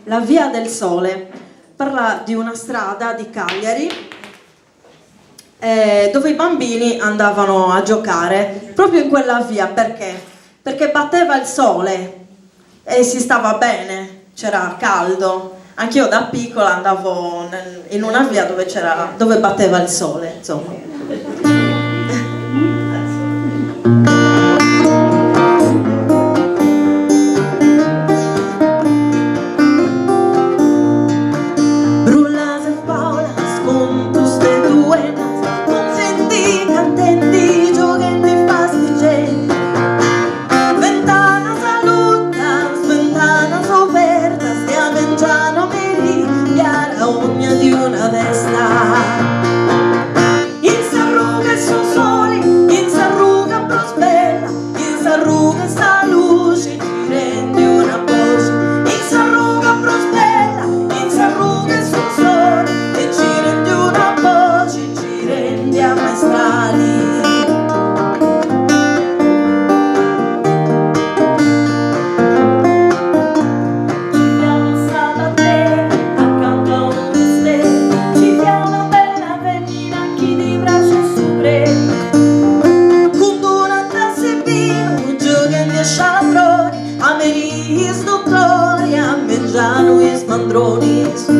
La via del sole, parla di una strada di Cagliari dove i bambini andavano a giocare proprio in quella via, perché? Perché batteva il sole e si stava bene, c'era caldo, anch'io da piccola andavo in una via dove c'era, dove batteva il sole, insomma. Brullas e faulas, contus de duennas, cuntendi, cantendi, gioghendi fastigendi. Ventanas allutas, ventanas obertas, de a mengianu a merì, fiat ogna dì una festa. In s'arruga 'e su soli, in s'arruga prus bella, in s'arruga 'e sa luxi, girendi una boxi. In s'arruga prus bella, in s'arruga 'e su soli, e girendi una boxi, girendi a maestrali. Ci fiat unu sabateri accanto a unu busteri, ci fiat una bella femina chi ddi praxiat su predi. Cun d'una tassa 'e binu gioghendi a scialatroni, a merì is dotoris, a mengianu is mandronis.